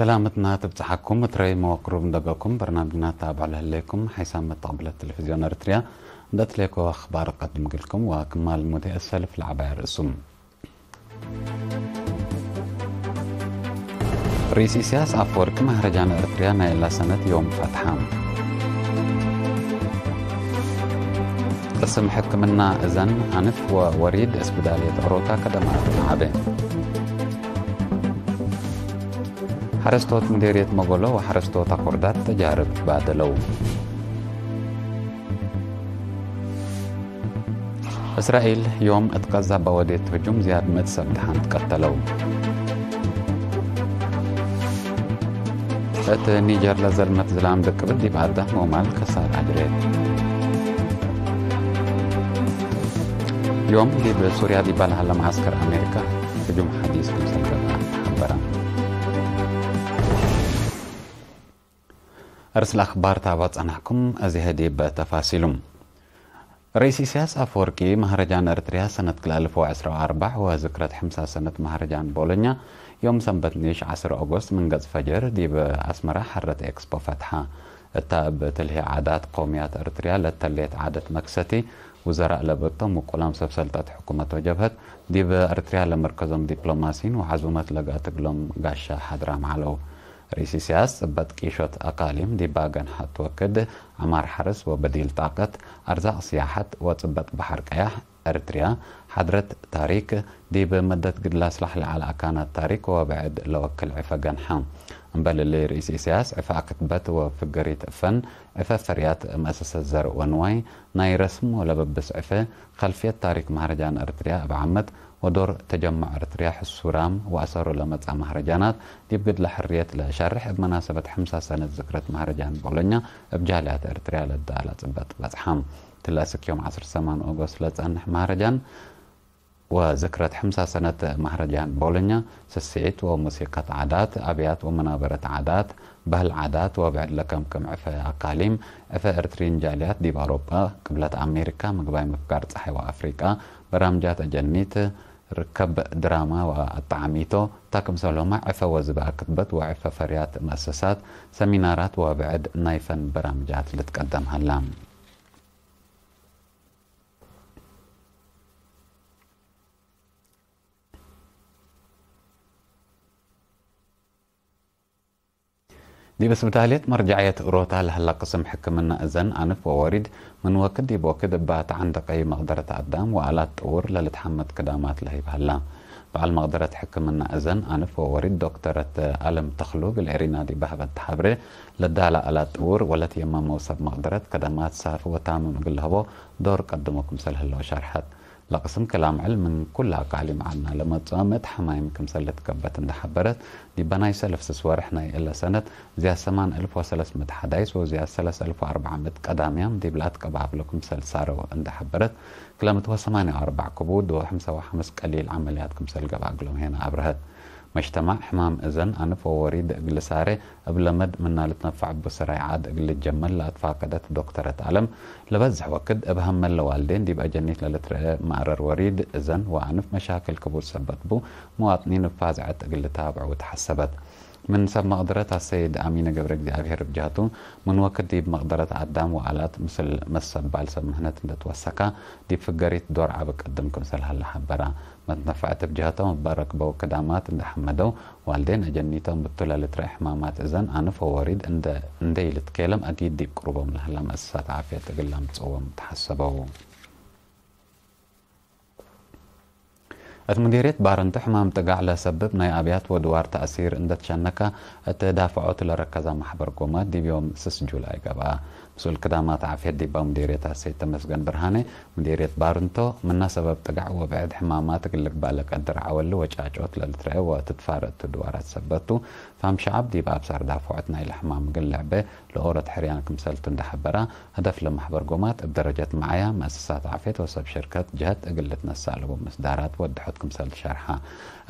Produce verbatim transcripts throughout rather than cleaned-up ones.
ሰላምትና ትብጽሓኩም፣ እትረይ መወቅሩብ እንደገኩም በርናምጅና ታብዕ ለህሌኩም፣ ሓይሳም መተቅብለት ቴሌቪዝዮን ኤርትርያ፣ እንደ እትሌኮ አኽባር ቀድም ግልኩም፣ ወክማል ሙዴ እሰልፍ ለዐባይ ርእሱም። ርኢስ ኢሳያስ አፈወርቂ መህረጃን ኤርትርያ ናይ እላ ሰነት ዮም ፈትሐ። ቅስም ሕክምና እዘን፣ አንፍ ወወሪድ እስብዳልየት ኦሮታ ከደማት ለዐበ። ሐረስቶት ምዴርየት መጎሎ ወሐረስቶት አኮርዳት ተጃርብ ባደለው። እስራኤል ዮም እት ቀዛ በወዴት ህጁም ዝያድ ምእት ሰብ ደሓን ትቀተለው። እት ኒጀር ለዘልመት ዝላም ድቅብል ዲብ አዳም ወማል ከሳር አጅሬት። ዮም ዲብ ሱርያ ዲባ ለሀለ መዓስከር አሜሪካ ህጁም ሐዲስ ክምሰል ገብአ ተሐበረ። እርስ ለአኽባር ታባ ጸናሕኩም፣ አዜ ዲብ ተፋሲሉም። ርኢስ ኢሳያስ አፈወርቂ፣ መህረጃን ኤርትርያ ሰነት ክልኤ አልፍ ወዕስራ ወአርበዕ ወዝክረት ሕምሳ ሰነት መህረጃን ቦሎኛ፣ ዮም ሰንበት ኒሽ ዐስር ኦጎስት ምን ገጽ ፈጅር ዲብ አስመራ ሐረት ኤክስፖ ፈትሐ። እታ እብ ትልሂ ዓዳት ቆምያት ኤርትርያ ለተሌት ዓደት መክሰቲ፣ ውዘራእ ለብብቶም ውቁላም ሰብ ሰልጠት ሕኩመት ወጀብሀት፣ ዲብ ኤርትርያ ለመርከዞም ዲፕሎማሲን ወዐዙመት ለገአት እግሎም ጋሻ ሓድራም ዐለው። ርኢስ ኢሳያስ ጽበጥ ቂሾት አቃሊም ዲብ አገንሐት ወክድ፣ ዐማር ሐርስ ወበዲል ጣቀት፣ አርዛቅ ስያሐት ወጽበጥ በሐር ቀያሕ፣ ኤርትርያ ሓድረት ታሪክ፣ ዲብ መደት ግድል አስላሕ ለዐለ አካናት ታሪክ ወብዕድ ለወክል ዕፈ ገንሐ። እምበል እሊ ርኢስ ኢሳያስ ዕፈ አክትበት ወፍገሪት ፈን፣ ዕፈ ፈርያት መአሰሰት ዘርእ ወንዋይ፣ ናይ ረስም ወለበብስ ዕፈ፣ ከልፍየት ታሪክ መህረጃን ኤርትርያ እብ ዓመት፣ ወዶር ተጀመዕ ኤርትርያ ሕሱራም ወአሰሩ ለመጽአ መህረጃናት፣ ዲብ ግድለ ሕርየት ለሸርሕ፣ እብ መናሰበት ሕምሳ ሰነት ዝክረት መህረጃን ቦሎኛ እብ ጃልያት ኤርትርያ ለዳለ ጽበጥ በጽሐ። ትለ እስክ ዮም ዐስር ሰማን ኦጎስት ለጸንሕ መህረጃን ወዝክረት ሕምሳ ሰነት መህረጃን ቦሎኛ፣ ስስዒት ወሙሲቀት ዓዳት፣ አብያት ወመናበረት ዓዳት፣ በህል ዓዳት ወብዕድ ለከምክም ዕፈ አካሊም፣ ዕፈ ኤርትሪን ጃልያት ዲብ አውሮጳ፣ ቅብለት አሜሪካ፣ ምግባይ ምፍጋር ጸሓይ ወአፍሪቃ፣ በራምጃት አጀኒት፣ ርከብ ድራማ ወአጣዕሚቶ፣ ታ ክምሰልሁመ ዕፈ ወዝበ አክትበት ወዕፈ ፈርያት መአሰሳት፣ ሰሚናራት ወብዕድ ናይ ፈን በራምጃት ልትቀደም ሀላ። ዲብ እስብዳልየት መርጀዕየት እሮታ ለህላ ቅስም ሕክምና እዘን አንፍ ወወሪድ ምን ወክድ ዲብ ወክድ እባ ተዐንደቀዩ መቅደረት አዳም ወአላት ጥውር ለልትሐመድ ክዳማት ለህይብ ሀላ። በዐል መቅደረት ሕክምና እዘን አንፍ ወወሪድ ዶክተረት አለም ተክሉ እግል ኤሪና ዲብ ሀበት ተሐብሬ፣ ለዳላ አላት ጥውር ወለትየመመው ሰብ መቅደረት ከደማት ሳፊ ወታምም እግል ለህቦ ዶር ቀድሞ ክምሰል ህለው ሸርሐት። ለቅስም ክላም ዕልም ምን ኩለ አቃሊም ዐድና ለመጽኦ ምእት ሐማይም ክምሰል ልትከበት እንዴ ሐበረት፣ ዲበ ናይ ሰለስ ወርሕ ናይ እለ ሰነት፣ ዝያድ ሰማን እልፍ ወሰለስ ምእት ሐዳይስ ወዝያድ ሰለስ እልፍ ወአርበዕ ምእት ቀዳምያም ዲብ ለአትቀባብሎ ክምሰል ሳረው እንዴ ሐበረት፣ ክለ ምእት ወሰማንያ ወአርበዕ ክቡድ ወሐምሳ ወሐምስ ቀሊል ዐመልያት ክምሰል ገብአ እግሎም ሄነ አብረሀት። መጅተማዕ ሕማም እዘን አንፍ ወወሪድ እግል ሳሬ እብ ለመድ ምና ልትነፈዕ እቡ ስራይ ዓድ እግል ልጀመል ለአትፋቀደት ዶክተረት አለም፣ ለበዝሕ ወክድ እብ ሀመለ ዋልዴን ዲብ አጀኒት ለልትረአ ማእረር ወሪድ እዘን ወአንፍ መሻክል ክቡድ ሰበት ቡ፣ መዋጥኒን እብ ፋዝዐት እግል ልታብዑ ተሐሰበት። ምን ሰብ መቅደረት አሰይድ አሚነ ገብረእግዚኣብሄር እብ ጀህቱ፣ ምን ወክድ ዲብ መቅደረት አዳም ወአላት ምስል መሰባል ሰብ ምህነት እንዴ ትወሰካ፣ ዲብ ፍገሪት ዶር ዐቢ ቀድም ክምሰል ሀለ ሐበራ። መትነፈዕት እብ ጀህቶም እበ ረክበው ክዳማት እንዴ ሐመደው፣ ዋልዴን አጀኒቶም እቱ ለልትረአ ሕማማት እዘን አንፍ ወወሪድ እንዴ፣ እንዴ ኢልትኬለም አጊድ ዲብ ቅሩቦም ለሀላ መአሰሳት ዓፍየት እግል ለአምጽዎም ተሐሰበው። እት ሙዲርየት ባረንቱ ሕማም ጥጋዕ ለሰብብ ናይ አብያት ወድዋር ተእሲር እንዴ ትሸነከ እት ዳፍዖት ለረከዛ መሕበር ጎማት ዲብ ዮም ስስ ጁላይ ገብአ። ምስኡል ክዳማት ዓፍየት ዲባ ሙዲርየት አሰይድ ተመስገን ብርሃኔ፣ ሙዲርየት ባርንቶ፣ ምነ ሰበብ ጥጋዕ ወብዕድ ሕማማት እግል ልግባእ ለቀድር ዐወሊ ወጫጮት ለልትረአ ወትትፋረ እቱ ድዋራት ሰበት ቱ፣ ፋም ሸዐብ ዲብ አብሳር ዳፍዖት ናይለ ሕማም እግል ልዕቤ ለኦሮት ሕርያን ክምሰልቱ እንዴ ሐበራ፣ ሀደፍ ለመሕበር ጎማት እብ ደረጀት መዓያ፣ መአሰሳት ዓፍየት ወሰብ ሽርከት ጀህት እግል ልትነሰእ አለቡ ምስዳራት ወድሖት ክምሰል ትሸርሐ።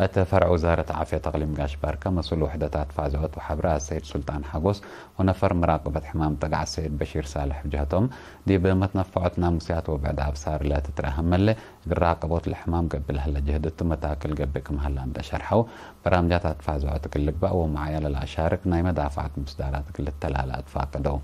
እት ፈርዕ ውዛረት ዓፍየት አቅሊም ጋሽ ባርከ፣ መስኡል ውሕደት አትፋዘወት ወሐብረ አሰይድ ሱልጣን ሓጎስ፣ ወነፈር መራቅበት ሕማም ጥጋዕ ሰይድ በሺር ሳልሕ ብጀህቶም፣ ዲብ መትነፈዖት ናሙስያት ወብዕድ አብሳር ለትትረሀመለ እግል ራቀቦት ለሕማም ገብእ ለሀለ ጅህድ እቱ መታክል ገብእ ክም ሀላ እንደ ሸርሐው፣ በራምጃት አትፋዝዖት እግል ልግባእ ወመዓያ ለለአሻርክ ናይ መዳፍዐት ምስዳራት እግል ልተላለ አትፋቀደው።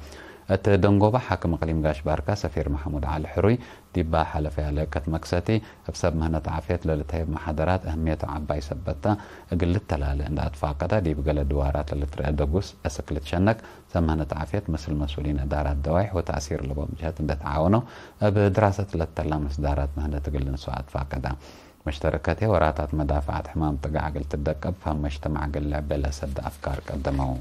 እት ደንጎባ ሓክም እቅሊም ጋሽ ባርካ ሰፊር መሐሙድ ዐሊ ሕሩይ፣ ዲባ ሐለፈያ ለእከት መክሰቲ፣ እብ ሰብ ምህነት ዓፍየት ለልትሀይብ መሓደራት እህምየቱ ዐባይ ሰበት ተ፣ እግል ልተላለ እንደ አትፋቀደ፣ ዲብ ገሌ ድዋራት ለልትረአ ደጉስ እስክ ልትሸነክ፣ ሰብ ምህነት ዓፍየት ምስል መስኡሊን እዳራት ደዋይሕ ወተእሲር ለቦም ጀሀት እንደ ተዓወነው፣ እብ ድራሰት ለተላ ምስዳራት ምህነት እግል ልንሰኦ አትፋቀደ። መሽተረከቴ ወራታት መዳፍዐት ሕማም ጥጋዕ እግል ትደቀብ፣ ፈሀም መጅተማዕ እግል ልዕቤ ለሰደ አፍካር ቀደመው።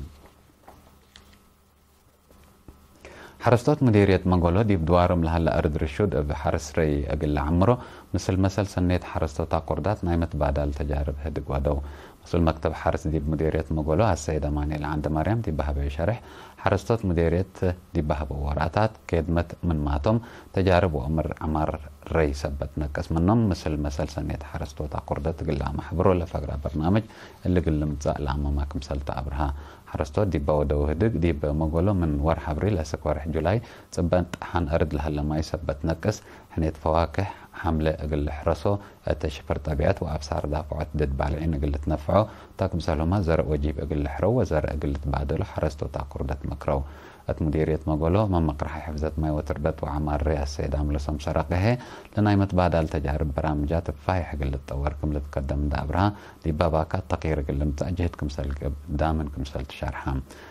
ሐረስቶት ሙዲርየት መጎሎ ዲብ ድዋሮም ለሀለ አርድ ርሹድ እብ ሐርስ ረይ እግል ለዐምሮ፣ ምስል መሰል ሰኔት ሐረስቶት አቁርዳት ናይ መትባዳል ተጃርብ ህድግ ወደው። መስኡል መክተብ ሐርስ ዲብ ሙዲርየት መጎሎ አሰይድ አማኑኤል ዐንደማርያም ዲብ ሀበዩ ሸሬሕ፣ ሐረስቶት ሙዲርየት ዲብ ሀበው ወራታት ኬድመት ምንማቶም፣ ተጃርብ ወእምር ዐማር ረይ ሰበት ነቅስ ምኖም፣ ምስል መሰል ሰኔት ሐረስቶት አቁርደት እግል ለአመሕብሮ ለፈግረ በርናምጅ እሊ እግል ልምጸእ ለአመመ ክምሰል ተአብርሀ። ሐረስቶት ዲበ ወደው ህድግ፣ ዲብ መጎሎ ምን ወርሕ አብሪል አስክ ወርሕ ጁላይ ጽበ ጠሓን አርድ ለሀለ ማይ ሰበት ነቅስ፣ ሕኔት ፈዋክሕ፣ ሐምለ እግል ልሕረሶ፣ እት ሽፍር ጠቢዐት ወአብሳር ዳፍዖት ድድ ባልዒን እግል ልትነፍዖ፣ ተ ክምሰልሁመ ዘርእ ወጂብ እግል ልሕረው ወዘርእ እግል ልትባደሎ ሐረስቶት አቁርደት መክረው። እት ሙዲርየት መጎሎ መመቅርሐ ሕፍዘት ማይ ወትርበት ወዐማር ረይ አሰይድ አምለሶም ሰረቀ ህዬ፣ ለናይ መትባዳል ተጃርብ በራምጃት እብ ፋይሕ እግል ልትጠወር ክም ልትከደም እንደ አብርሀ፣ ዲብ ባካት ተቅይር እግል ልምጸእ ጅህድ ክምሰል ገብእ ዳምን ክምሰል ትሸርሐ።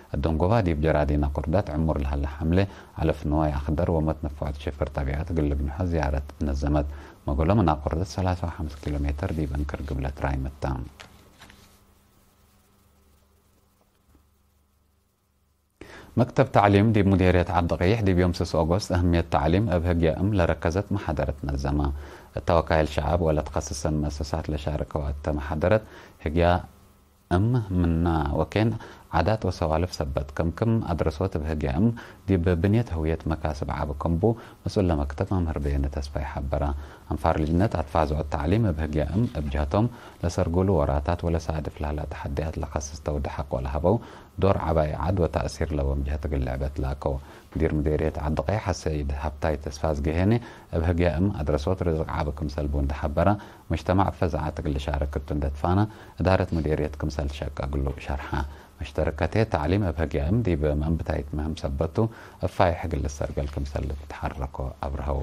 እት ደንጎባ ዲብ ጀራዲን አቁርደት ዕሙር ለሀለ ሐምሌ፣ ዐለፍ ንዋይ አክደር ወመትነፈዖት ሽፍር ጠቢዐት እግል ልግንሖ ዝያረት ነዘመት። መጎሎ ምን አቁርደት ሰላሳ ወሐምስ ኪሎ ሜትር ዲብ እንክር ግብለት ራይመት ተ። መክተብ ተዕሊም ዲብ ሙዲርየት ዐዲ ቀይሕ ዲብ ዮም ስስ ኦጎስት እህምየት ተዕሊም እብ ህግየ እም ለረከዘት መሓደረት ነዘመ። እተ ወካይል ሸዐብ ወለትከስሰን መአሰሳት ለሻርከወ እተ መሓደረት፣ ህግየ እም ምና ወኬን ዓዳት ወሰዋልፍ ሰበት ክም፣ ክም አድረሶት እብ ህግየ እም ዲብ ብንየት ህውየት መካስብ ዐቢ ክም ቡ፣ መስኡል ለመክተብ መምህር በየነ ተስፋይ ሐበረ። አንፋር ልጅነት አትፋዝዖት ተዕሊም እብ ህግየ እም እብ ጀህቶም፣ ለሰርጉሉ ወራታት ወለሳድፍ ለሀላ ተሐድያት ለከስስ ተውደ ሐቆ ለሀበው፣ ዶር ዐባይ ዐድ ወተእሲር ለቦም ጀህት እግል ልዕበት ላከው። ሙዲር ሙዲርየት ዐዲ ቀይሕ አሰይድ ሀብታይ ተስፋዝግሄኒ፣ እብ ህግየ እም አድረሶት ርዝቅ ዐቢ ክምሰል ቡ እንደ ሐበረ፣ መጅተማዕ እብ ፈዛዐት እግል ልሻርክ እቱ እንደ ትፋነ፣ እዳረት ሙዲርየት ክምሰል ትሸቀ እግሉ ሸርሐ። መሽተረከቴ ተዕሊም እብ ህግየ እም ዲብ መንብታይት ምህም ሰበቱ፣ እብ ፋይሕ እግል ልሰርገል ክምሰል ልትሐረኮ አብርሀው።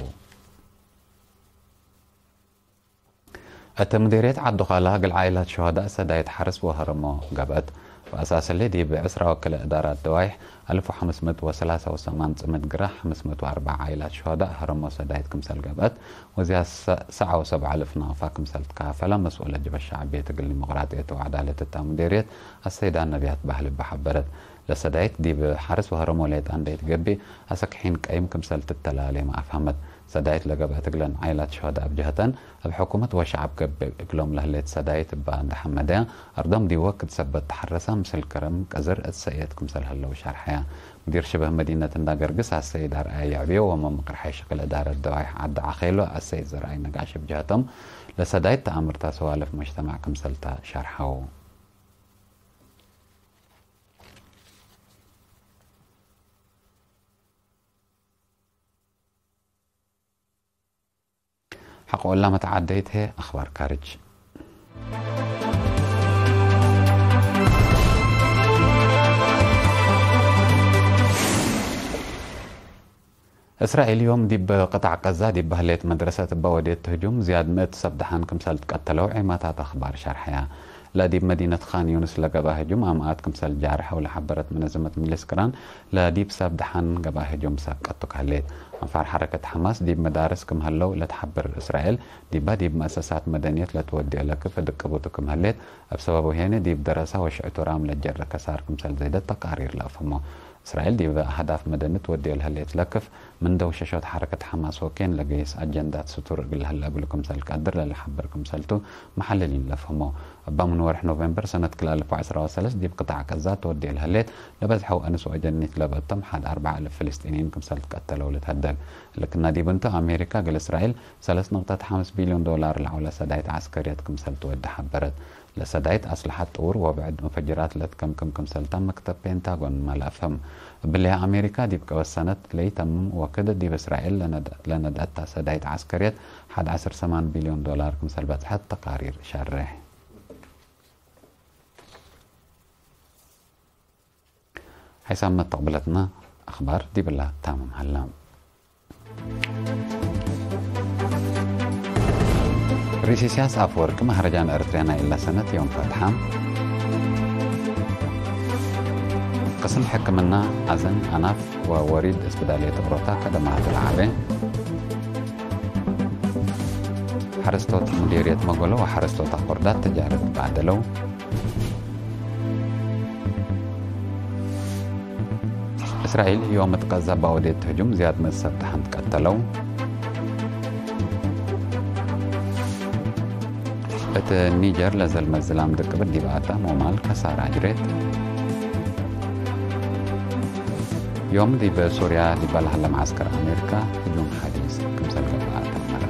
እት ሙዲርየት ዐዱ ካላ እግል ዓኢላት ሹሀዳእ ሰዳይት ሐርስ ወሀረሞ ገብአት። ወአሳስሌ ዲብ ዕስራ ወክልኤ እዳራት ደዋይሕ አልፍ ወሐምስ ምእት ወሰላሳ ወሰማን ጽምድ ግራህ፣ ሐምስ ምእት ወአርበዕ ዓኢላት ሹሀዳእ ሀረሞ ሰዳይት ክምሰል ገብአት፣ ወዝያድ ሰ-፣ ሰዓ ወሰብዓ አልፍ ናቅፋ ክምሰል ትካፈለ መስኡለ ጅበ ሸዕብየት እግል ዲሞቅራጥየት ወዐዳለት እታ ሙዲርየት አሰይዳ ነብያት ባህል እበ ሐበረት። ለሰዳይት ዲብ ሐርስ ወሀረሞ ሌጣ እንዴ ትገብእ፣ አሰክ ሒን ቀይም ክምሰል ትተላሌመ አፍሀመት። ሰዳይት ለገብአት እግለን ዓኢላት ሹሀዳእ እብ ጀህተን፣ እብ ሕኩመት ወሸዐብ ገብእ እግሎም ለህሌት ሰዳይት እበ እንደ ሐመደያ፣ አርዶም ዲብ ወክድ ሰበት ተሐረሰ፣ ምስል ከረም ቀዝር እት ሰእየት ክምሰል ህለው ሸርሐያ። ሙዲር ሽበህ መዲነት እንዳ ገርግስ አሰይድ አርአያ የዕብዮ ወመምቅር ሐይ ሽቅል እዳረት ደዋይሕ ዐዲ ዐኼሎ አሰይድ ዘርአይ ነጋሽ እብ ጀህቶም፣ ለሰዳይት ተአምርታ ሰዋልፍ መጅተማዕ ክምሰልታ ሸርሐው። ሐቆ እላ መተዓደይት ህዬ አኽባር ካርጅ። እስራኤል ዮም ዲብ ቅጣዕ ቀዛ ዲብ በህሌት መድረሰት እበ ወዴት ህጁም ዝያድ ምእት ሰብ ደሓን ክምሰል ትቀተለው ዔማታት አኽባር ሸርሐያ። ለዲብ መዲነት ካን ዩንስ ለገብአ ህጁም አምኣት ክምሰል ጃርሐው ለሐበረት መነዘመት ሚሊስ ቅራን፣ ለዲብ ሰብ ደሓን ገብአ ህጁም ሳቀቱ ከህሌት። አንፋር ሐረከት ሐማስ ዲብ መዳርስ ክም ሀለው ለትሐብር እስራኤል፣ ዲባ ዲብ መአሰሳት መደንየት ለትወድዮ ለክፍ እድቅቡቱ ክም ህሌት፣ እብ ሰበቡ ሄነ ዲብ ደረሳ ወሽዕቱ ራም ለጀረ ከሳር ክምሰል ዘይደት ተቃሪር ለአፍህሞ። እስራኤል ዲብ አህዳፍ መደኒ ትወድዮ ለህሌት ለክፍ፣ ምን ደውሸሾት ሐረከት ሐማስ ወኬን ለገይስ አጀንዳት ስቱር እግል ለህለ እግሉ ክምሰል ቀድር ለለሐብር ክምሰልቱ መሐልሊን ለፍህሞ። እበ ምን ወርሕ ኖቬምበር ሰነት ክልኤ አልፍ ወዐስራ ወሰለስ ዲብ ቅጣዕ ቀዛ ትወድዮ ለህሌት ለበዝሐው አነስ ወአጀኒት ለበቶም ሐድ አርበዕ አልፍ ፍልስጢንይን ክምሰል ትቀተለው ልትሀደግ። ልክና ዲብ እንቱ አሜሪካ እግል እስራኤል ሰለስ ነቅጠት ሐምስ ቢልዮን ዶላር ለዐውለ ሰዳይት ዐስከርየት ክምሰል ትወዴ ሐበረት። ለሰዳይት አስለሐት ጥውር ወብዕድ ሙፈጅራት ለትከምክም ክምሰልታ መክተብ ፔንታጎን መ ለአፍህም። እብሊ አሜሪካ ዲብ ቀበት ሰነት ለኢተምም ወክድ ዲብ እስራኤል ለነድ-፣ ለነድአታ ሰዳይት ዐስከርየት ሐድ ዐስር ሰማን ቢልዮን ዶላር ክምሰል በጽሐት ተቃሪር ሸሬሕ። ሐይሳም መተቅብለትነ አኽባር ዲብላ ታምም ሀለ። ርኢስ ኢሳያስ አፈወርቂ መሀረጃን ኤረትርያ ናይ እለ ሰነት ዮም ፈትሐ። ቅስም ሕክምና አዘን አናፍ ወወሪድ እስብዳልየት ኦሮታ ከደማቱ ለዐቤ። ሐረስቶት ሙዲርየት መጎሎ ወሐረስቶት አቆርዳት ተጃረት ባደለው። እስራኤል ዮም እት ቀዛ ባወዴት ህጁም ዝያድ ምን ሰብ ደሐን ትቀተለው። እት ኒጀር ለዘልመ ዝላም ድቅብት ዲብ አተ ሞማል ከሳር አጅሬት። ዮም ዲብ ሱርያ ዲበ ለሀለ መዓስከር አሜሪካ ህጁም ሐዲስ ክምሰል ገብአ ተአመረ።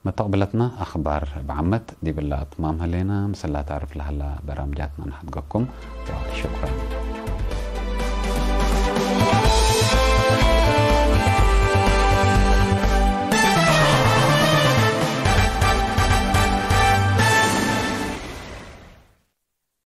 መተቅብለትነ አኽባር እብ ዓመት ዲብለ አትማም ህሌነ። ምስል ለአታርፍ ለሀላ በራምጃትነ ነሐድገኩም ወሽኩረን።